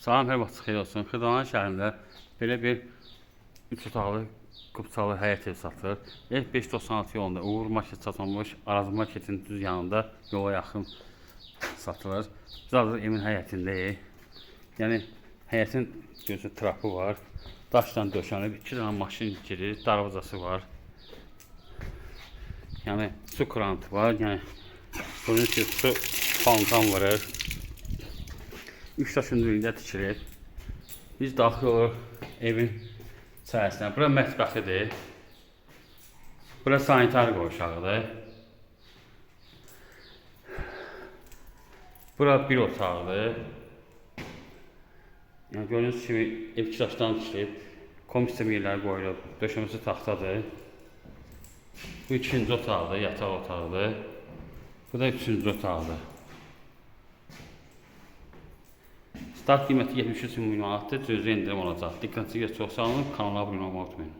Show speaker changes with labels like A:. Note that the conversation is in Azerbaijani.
A: Salam, hər vaxt xeyir olsun. Xırdalan şəhərində belə bir 3 otaqlı kupçalı həyət ev satılır. Ev 596 yolunda Uğur Market çatmamış Araz Marketin düz yanında yola yaxın satılır. Biz hazır evin həyətindəyik. Yəni həyətin gözü trapı var. Daşla döşənib, 2 dənə maşın girir, darvazası var. Yəni su krantı var. Yəni bunun ki su fontan vurur. 3 daş hündürlüyündə tikilib. Biz daxil oluruq evin içərisinə. Bura mətbəxidir. Bura sanitar qovşağıdır. Bura bir otaqdır. Yəni gördüyünüz kimi ev iki daşdan tikilib. Kombi yerləri qoyulub. Döşəməsi taxtadır. Bu ikinci otaqdır, yataq otağıdır. Bu da üçüncü otaqdır. Start qiyməti 73 min manatdır, cüzi endirim olacaq. Diqqətinizə görə çox sağ olun, kanala abunə olmağı unutmayın.